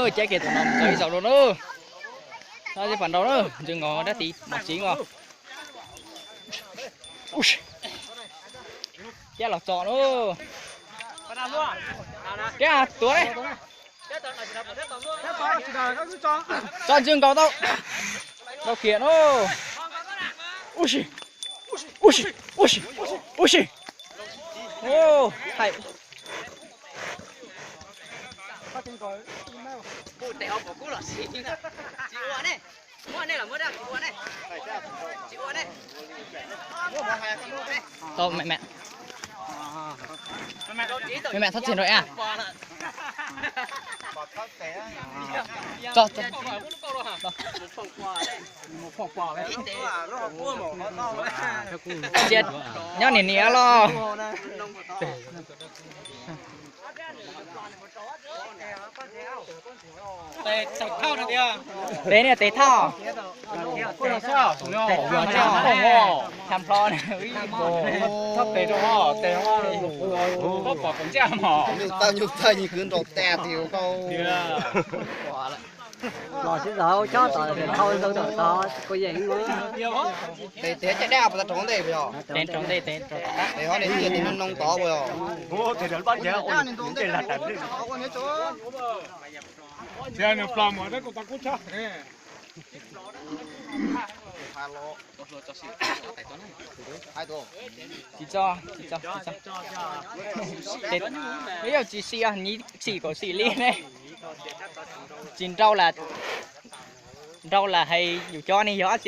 Cab kiag tus no mus txog ib zaug dua na. Tab sis pam nrau na, ntsws nkaus dab tsi mos txiv os. Cab los txog na. Cab tuav ne. Tso ntsws nkaus tau. Tau kiag na. Ub si, ub si, ub si, ub si. Hais. Tau mẹ mẹ. Mẹ mẹ thob txig nrau a. Tso, tso. Cia nyob niam niam los. Tes niag tes thauj. Tham plho. Nyuj tawg nyuj tawg nyi kwv nraus tas tis kau. Los sib zog chob tom thau ntau tom tod kuv yeej. Tes tes caj dab puas tau rau ntej puas yog? Tes rau ntej tes rau. Tes ho niag tis noo noo tod puas yog? Tsis tso, tsis tso, tsis tso. Tes yog tsis xim, tsis kom xim li ne. Tsis nrau las, nrau las hais yus cov ne yog dab